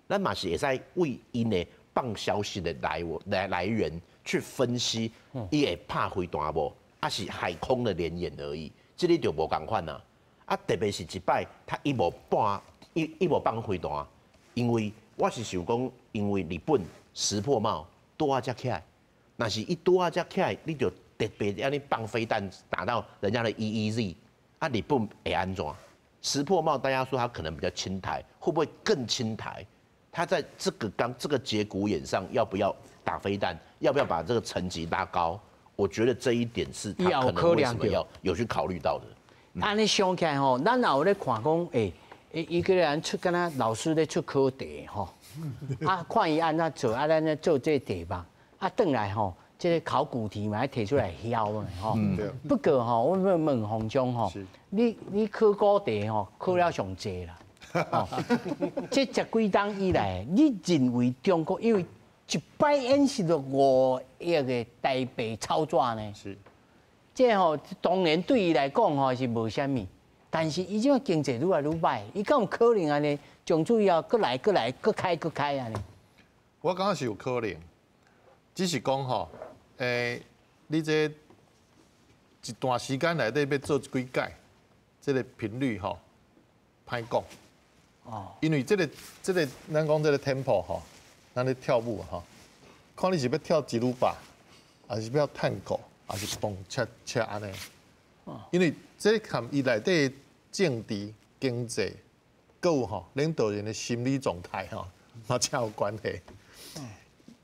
咱嘛是會使為𪜶的放消息的來源去分析，伊會拍飛彈無？抑是海空的聯演而已，這個就無仝款啊。啊，特別是這擺，他伊無放，伊無放飛彈，因為我是想講，因為日本石破茂拄仔才起來，若是伊拄仔才起來，你就特別按呢放飛彈打到人家的 EEZ，啊，日本會按怎？石破茂大家說他可能比較親台，會不會更親台？他在這個剛這個節骨眼上，要不要打飛彈？要不要把這個層級拉高？我覺得這一點是他可能為什麼要有去考慮到的。按呢想起來吼，咱也有咧看講，伊個人出敢若老師咧出考題吼，啊，看伊按怎做，啊，咱咧做這個題目，啊，轉來吼，這個考古題嘛，提出來囂的吼。不過吼，我欲問洪總吼，你考古題吼，考了上濟啦。這十幾冬以來，你認為中國因為一擺演習就5億的台幣操作呢？是。這吼當然對伊來講吼是無啥物，但是伊這種經濟愈來愈䆀，伊敢有可能按呢？從此以後閣來閣來閣開閣開按呢？我感覺是有可能，只是講吼，你這一段時間內底欲做幾擺，這個頻率吼，歹講。哦。因為這個咱講這個 tempo 吼，咱咧跳舞吼，看你是欲跳吉魯巴，還是欲跳探戈，還是蹦恰恰按呢？因為這含伊內底政治、經濟，閣有吼領導人的心理狀態吼，嘛真有關係。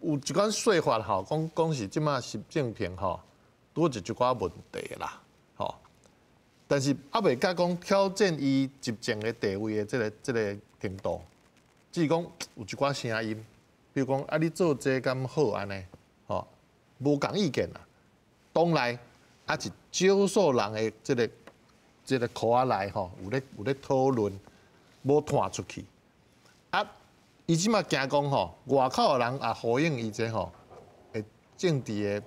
有一款說法吼，講講是這馬習近平吼，拄著一寡問題啦，吼。但是猶未到講挑戰伊執政的地位的這個程度，只是講有一寡聲音，比如講啊，你做這敢好按呢，吼，無仝意見啦。當來啊是少數人的這個箍仔內吼，有咧討論，無傳出去。啊，伊這馬驚講吼，外口的人也呼應伊這吼，的政治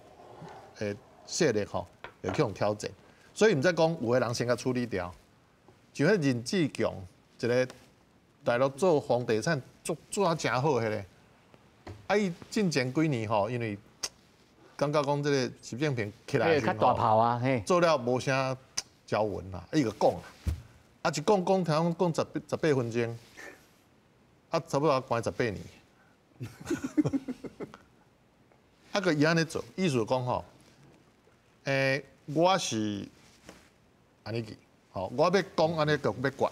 的勢力吼，會去予挑戰。所以毋知講有的人先共處理掉，像彼任志強一個大陸做房地產做做啊誠好彼個，啊伊進前幾年吼，因為感覺講這個習近平起來較大炮啊，嘿，做了無啥交文啦，伊就講啊，啊一講講聽講講18分鐘，啊差不多關18年，啊閣伊按呢做，意思講吼，我是按呢去，吼，我欲講按呢就欲決，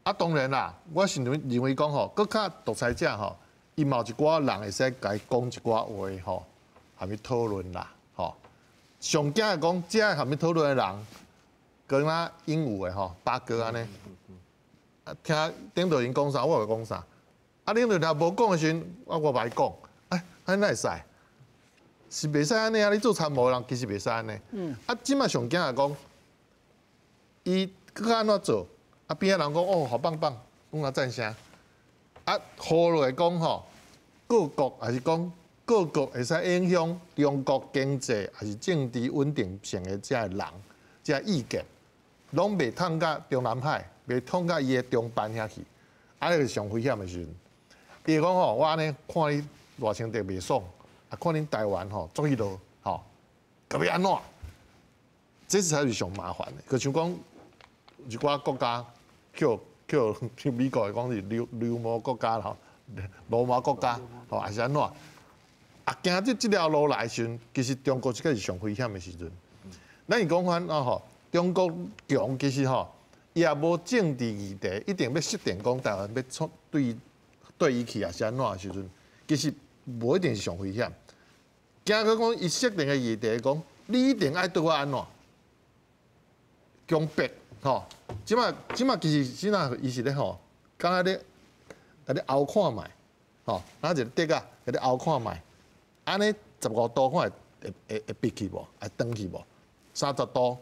啊當然啦，我是認為講吼，閣較獨裁者吼，伊嘛有一寡人會使共伊講一寡話吼。含伊討論啦，吼，上驚的講，這含伊討論的人，跟那鸚鵡的吼，八哥按呢，啊，聽領導人講啥，我就講啥，啊，領導人無講的時陣，我袂講，哎，按呢會使？是袂使按呢啊！你做參謀的人其實袂使按呢。啊，這馬上驚的講，伊閣按怎做？啊，邊仔人講哦，好棒棒，攏來讚聲。啊，後來講吼，各國還是講。各國會使影響中國經濟，還是政治穩定性的這个人，這个意見，攏袂通到中南海，袂通到伊的中辦遐去，啊，那個上危險的時陣，伊會講吼，我按呢看你賴清德袂爽，啊，看恁台灣吼足彼落吼，閣欲按怎？這才是上麻煩的。就像講一寡國家叫美國會講是流氓國家吼，流氓國家吼，還是按怎？啊，行這條路來時陣，其實中國這個是上危險的時陣。咱是講翻啊吼，中國強其實吼，伊也無政治議題，一定欲設定講台灣欲創對對伊去，抑是按怎的時陣，其實無一定是上危險。驚閣講伊設定的議題講，你一定愛對我按怎強迫吼。這馬這馬其實是哪伊是咧吼，敢若咧共你拗看覓吼，若一個竹仔共你拗看覓，按呢15度看會會會變去無？會轉去無？30度，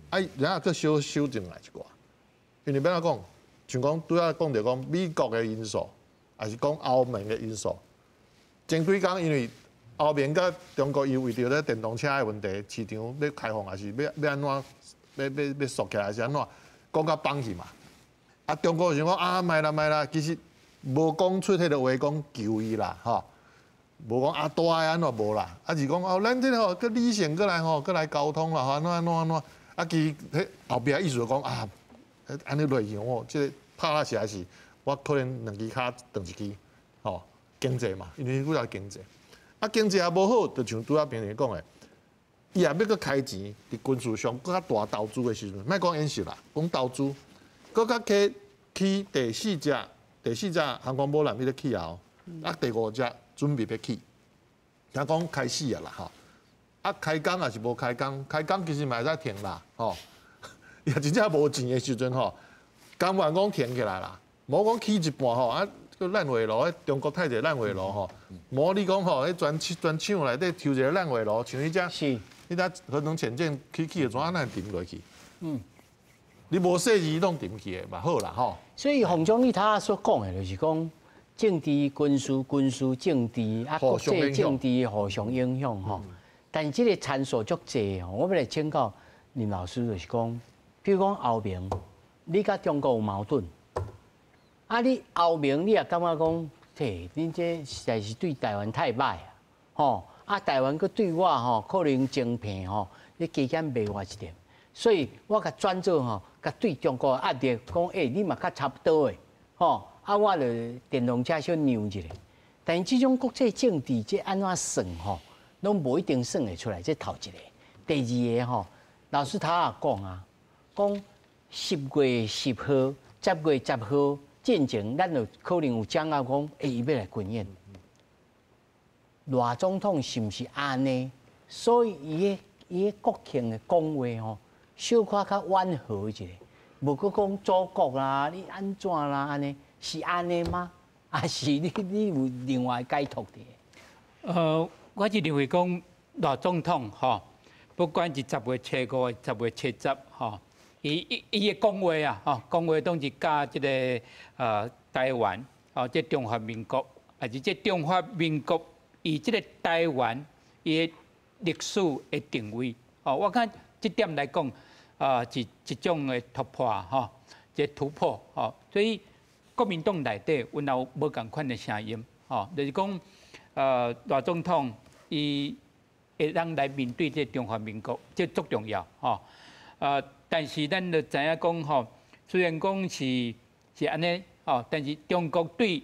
啊，然後閣小修正來一寡。因為欲按怎講，像講拄仔講著講美國的因素，抑是講歐盟的因素。前幾工因為歐盟佮中國伊為著咧電動車的問題，市場欲開放，抑是欲欲按怎，欲欲欲縮起來，抑是按怎，講甲崩去嘛。啊，中國想講啊，莫啦莫啦，其實無講出彼個話講求伊啦，吼，無講啊大的按怎無啦，啊是講哦，咱這個吼閣理性閣來吼，閣來溝通啦，吼，按怎按怎按怎，啊其實彼後壁意思就講啊，按呢落去哦，這個拍落實在是我可能兩支跤斷一支，吼，經濟嘛，因為主要經濟，啊經濟也無好，就像拄仔平時講的，伊若欲閣開錢佇軍事上閣較大投資的時陣，莫講演習啦，講投資，閣較起起第四隻第四隻航空母艦伊咧起啊，啊第五隻準備欲起，聽講開始啊啦吼，啊開工也是無開工，開工其實嘛會使停啦，吼，也真正無錢的時陣吼，甘願講停起來啦，無講起一半吼，啊閣爛尾樓，彼中國太濟爛尾樓吼，無你講吼，彼全全廠內底抽一个爛尾樓，像彼隻，彼隻核能潛艦起起的怎啊，咱沉落去？你無設計攏沉去的嘛好啦吼。所以洪總理他所講的就是講政治、軍事、軍事、政治啊，國際政治互相影響吼。但是這個參數足濟吼，我欲來請教林老師，就是講，比如講歐盟，你佮中國有矛盾，啊，你歐盟你也感覺講，嘿，恁這實在是對台灣太歹啊，吼，啊，台灣閣對我吼，可能晶片吼，你加減賣我一點，所以我共轉做吼，共對中國壓力，講，欸，你嘛較差不多的，吼，啊，我就電動車小讓一下，但是這種國際政治這按怎算吼，攏無一定算會出來，這頭一個。第二個吼，老師他也講啊，講10月10號、10月10號進前，咱就可能有掌握講，欸，伊欲來軍演。賴總統是毋是按呢？所以伊的伊的國慶的講話吼，小可較溫和一下，無閣講祖國啦，你按怎啦按呢？是按呢嗎？抑是你你有另外解讀的？我是認為講賴總統吼，不管是10月初五、10月七十吼，伊伊伊的講話啊，吼，講話攏是佮這个台灣，吼，這中華民國，抑是這中華民國伊這个台灣伊的歷史的定位，哦，我看這點來講，啊，是一種的突破吼，一個突破吼，所以國民黨內底阮也有無仝款的聲音，吼，就是講，賴總統伊會當來面對這中華民國，這足重要吼。但是咱就知影講吼，雖然講是是按呢吼，但是中國對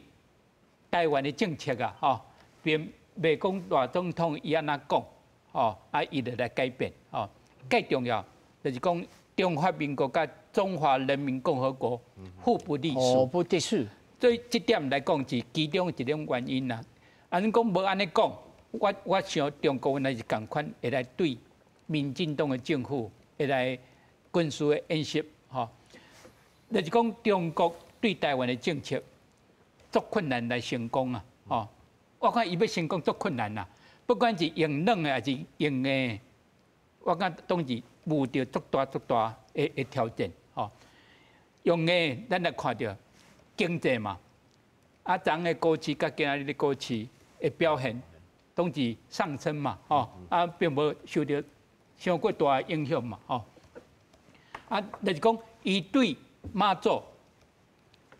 台灣的政策啊，吼，並袂講賴總統伊按怎講，吼，啊，伊就來改變，吼。更重要就是講中華民國佮中華人民共和國互不隸屬，互不隸屬。所以這點來講是其中一種原因啦。啊，你講無按呢講，我我想中國原來是仝款會來對民進黨的政府會來軍事的演習，吼，就是講中國對台灣的政策足困難來成功啊，吼，我看伊欲成功足困難啦，不管是用軟的抑是用硬的，我感覺攏是遇著足大足大的的挑戰，吼。用硬的，咱來看著經濟嘛，啊，昨昏的股市佮今仔日的股市的表現，攏是上升嘛，吼，啊，並無受著傷過大的影響嘛，吼。啊，就是講伊對馬祖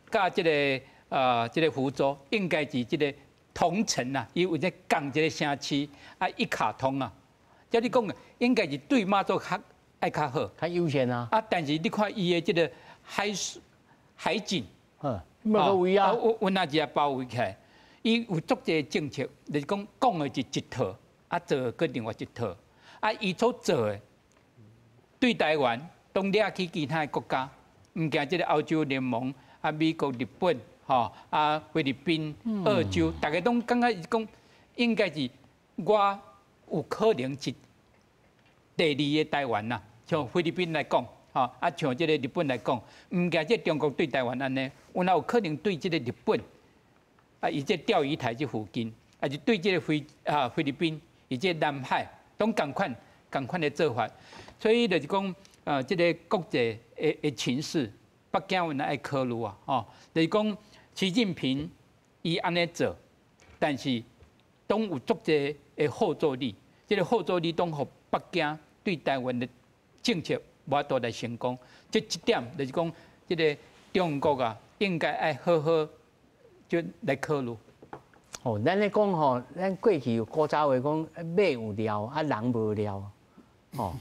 佮這个這个福州，應該是這个同城啊，伊有這仝一个城市啊，一卡通啊。照你講，應該是對馬祖較愛較好，較優先啊。啊，但是你看伊的這个海海警，無個位啊，阮那一下包圍起來，伊有足濟政策，就是講講的是一套，啊做的閣另外一套，啊伊所做的對台灣，攏掠去其他的國家，毋驚這个歐洲聯盟啊，美國、日本，吼啊，菲律賓、澳洲，逐家攏感覺是講應該是我有可能是第二个台灣啦。像菲律賓來講，吼啊，像這个日本來講，毋驚這中國對台灣按呢，有哪有可能對這个日本啊，伊這釣魚台這附近，抑是對這个菲律賓，伊這南海，攏仝款仝款的做法，所以就是講，這个國際的情勢，北京有愛考慮啊，吼，就是講習近平伊按呢做，但是攏有足濟的後座力，這个後座力攏予北京對台灣的政策無法度來成功。這一點就是講，這个中國啊，應該愛好好就來考慮。哦，咱咧講吼，咱過去有古早話講馬有料，啊人無料，吼，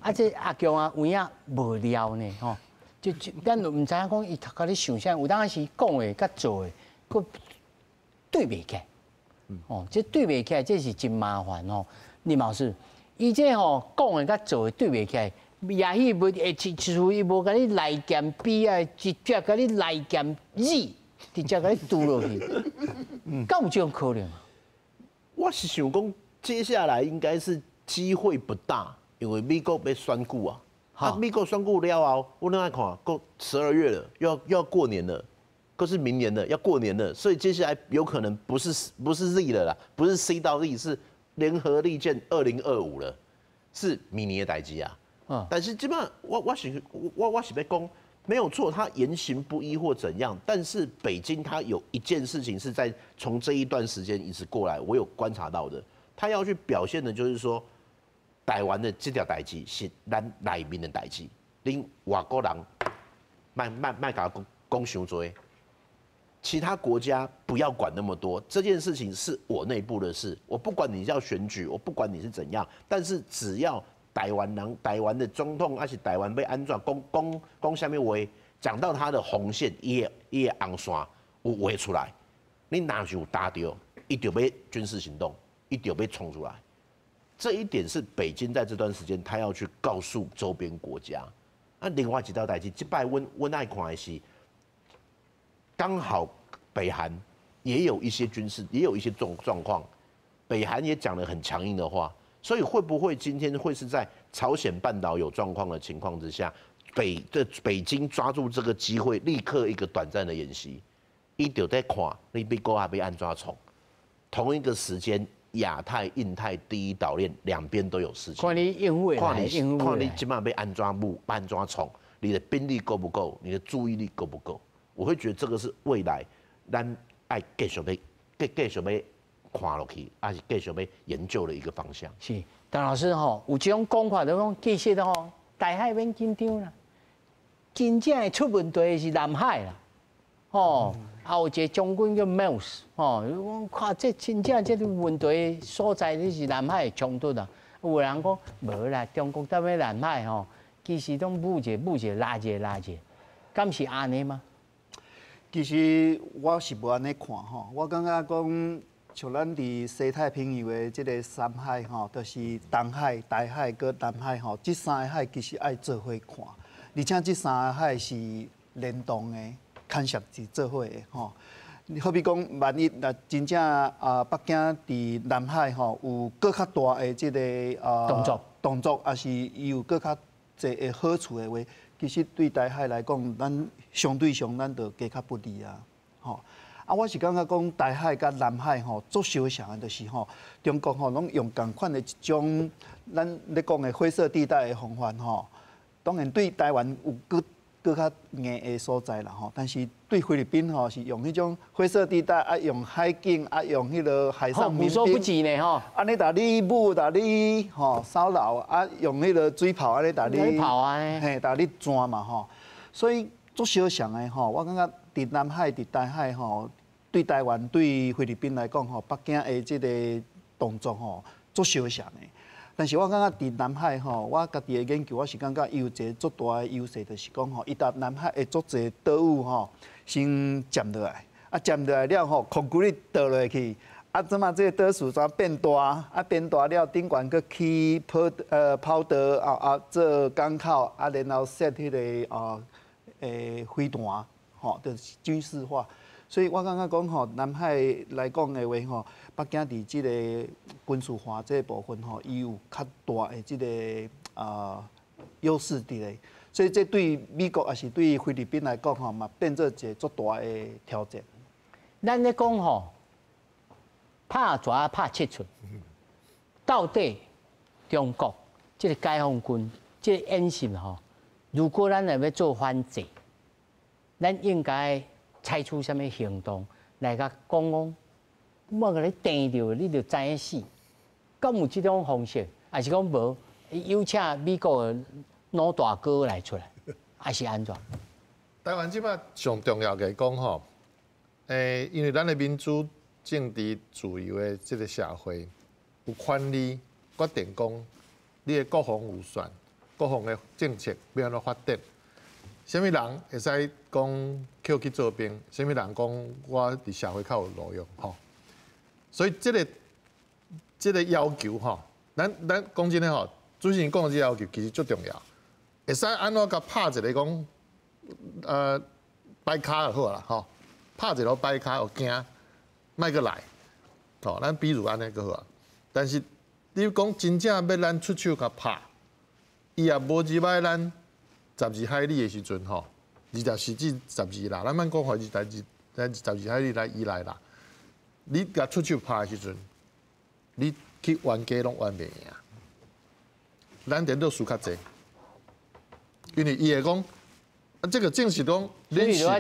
啊這阿強啊有影無料呢，吼，就咱就毋知影講伊頭殼咧想啥，有當時講的佮做的，閣對袂起來，哦，這對袂起來，這是真麻煩哦。林老師，伊這吼講的佮做的對袂起來，也許無會親像伊無共你來劍 B 啊，直接共你來劍 Z，直接共你拄落去，敢有這種可能？我是想講，接下來應該是機會不大，因為美國欲選舉啊。啊，美國選舉了後，阮攏愛看，過12月了，又要過年了，閣是明年了，要過年了，所以接下來有可能不是 Z 了啦，不是 C 到 Z，是聯合利劍2025了，是明年的代誌啊。但是這擺我是欲講，沒有錯，他言行不一或怎樣，但是北京他有一件事情是在從這一段時間一直過來，我有觀察到的，他要去表現的就是說，台灣的這條代誌是咱內面的代誌，恁外國人莫莫莫共我講傷濟，其他國家不要管那麼多，這件事情是我內部的事，我不管你要選舉，我不管你是怎樣，但是只要台灣人、台灣的總統，抑是台灣欲按怎講講講啥物話，講到他的紅線，伊的紅線有畫出來，你若是有踏著，伊就欲軍事行動，伊就欲衝出來。這一點是北京在這段時間，他要去告訴周邊國家。啊，另外一道代誌，這擺阮愛看的是，剛好北韓也有一些軍事，也有一些狀況，北韓也講了很強硬的話，所以會不會今天會是在朝鮮半島有狀況的情況之下，北京抓住這個機會，立刻一個短暫的演習，伊就在看你美國欲按怎創，同一個時間。亞太、印太第一島鏈兩邊都有事情。看你應付看你看你這擺欲按怎舞，按怎創，你的兵力夠不夠？你的注意力夠不夠？我會覺得這個是未來咱愛繼續欲繼續欲看落去，抑是繼續欲研究的一個方向。是，鄧老師吼，有這種講法就講，其實吼，台海免緊張啦，真正會出問題的是南海啦，吼。啊，有一個將軍叫 Mills，吼，講看這真正這個問題所在，這是南海的衝突啊。有人講無啦，中國踮咧南海吼，其實攏舞者舞者拉者拉者，敢是按呢嗎？其實我是無按呢看吼，我感覺講像咱佇西太平洋的這个三海吼，就是東海、台海閣南海吼，這三个海其實愛做伙看，而且這三个海是聯動的。牽涉是做伙的吼，你好比講，萬一若真正啊，北京佇南海吼有閣較大的這个啊動作動作，抑是伊有閣較濟的好處的話，其實對台海來講，咱相對上咱就加較不利啊，吼。啊，我是感覺講台海佮南海吼，足相像的，就是吼，中國吼攏用仝款的一種咱咧講的灰色地帶的方法吼，當然對台灣有閣較硬的所在啦吼，但是對菲律賓吼是用彼種灰色地帶啊，用海警啊，用彼个海上民無所不至呢吼，按呢共你舞，共你吼騷擾啊，用彼个水炮按呢共你炮啊，嘿，共你鑽嘛吼，所以足相像的吼，我感覺佇南海、佇台海吼，對台灣、對菲律賓來講吼，北京的這个動作吼足相像的。但是我感覺佇南海吼，我家己的研究，我是感覺伊有一个足大的優勢，就是講吼，伊佇南海會足濟島嶼吼，先佔落來，啊佔落來了吼，空軍力倒落去，啊這馬這個島嶼怎變大，啊變大了，頂懸閣起跑跑道啊啊做港口，啊然後設彼个啊的飞弹，吼，就是军事化。所以我感觉讲吼，南海来讲的话吼，北京佇這个軍事化這个部分吼，伊有較大的這个優勢佇咧。所以這對美國抑是對菲律賓來講吼，嘛變做一个足大的挑戰。咱咧講吼，拍蛇拍七寸，到底中國這个解放軍這個演習吼，如果咱若欲做反制，咱應該採取啥物行動來共講講，我共你定著，你就知影死。敢有這種方式，抑是講無？有請美國的老大哥來出來，抑是按怎？台灣這擺上重要的講吼，因為咱的民主政治自由的這个社會，有權利決定講你的國防預算、國防的政策欲按怎發展。啥物人會使講扣去做兵？啥物人講我佇社會較有路用？吼，所以這個要求吼，咱講真的吼，主持人講的這個要求其實足重要。會使按怎共拍一个講，擺跤就好啦，吼，拍一个擺跤予驚，莫閣來，吼，咱比如按呢閣好啊。但是你講真正欲咱出手共拍，伊也無入來咱12海里的時陣吼，24至12啦，咱莫講二十二海里來以內啦。你共出手拍的時陣，你去冤家攏冤袂贏。咱顛倒輸較濟，因為伊會講，啊，這個正是講，你是你是無負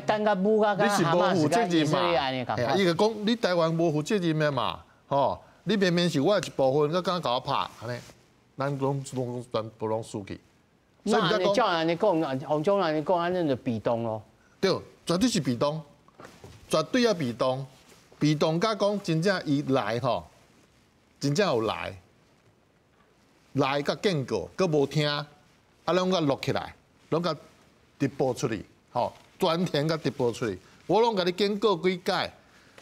責任嘛？伊會講你台灣無負責任的嘛？吼，你明明是我的一部分，閣敢共我拍，按呢，咱攏全部攏輸去。所以你照按呢講，黃總按呢講，按呢就被動咯。對，絕對是被動，絕對啊被動，被動佮講真正伊來吼，真正有來，來佮警告，閣無聽，啊，攏共錄起來，攏共直播出去，吼，全程共直播出去，我攏共你警告幾擺，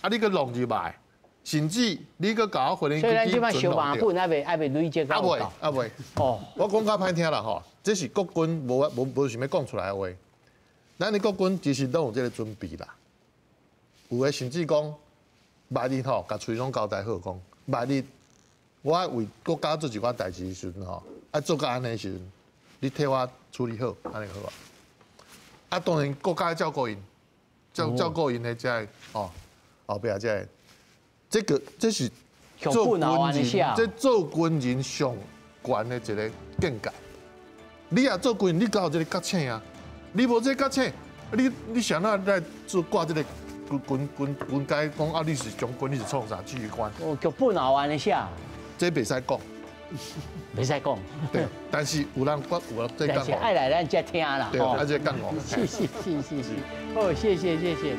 啊，你閣弄入來。甚至你閣共我回應，所以咱這擺燒麻粉猶未累積猶未，猶未。哦，我講較歹聽啦吼，這是國軍無想欲講出來的話。咱的國軍其實攏有這个準備啦。有的甚至講，萬一吼，共喙攏交代好講，萬一我為國家做一寡代誌的時陣吼，啊做到按呢時陣，你替我處理好，按呢好啊。啊，當然國家照顧𪜶，照顧𪜶的這个哦，後壁這个。這個這是做軍人，這做軍人上懸的一个境界。你若做軍人，你敢有這个覺醒啊？你無這個覺醒，你啥那來做掛這个軍階講啊？你是將軍，你是創啥指揮官？哦，劇本也有按呢寫。這袂使講，袂使講。對，但是有人講，有人這講。但是愛來咱才聽啦。對，愛這講哦。是是是是是，好，謝謝謝謝。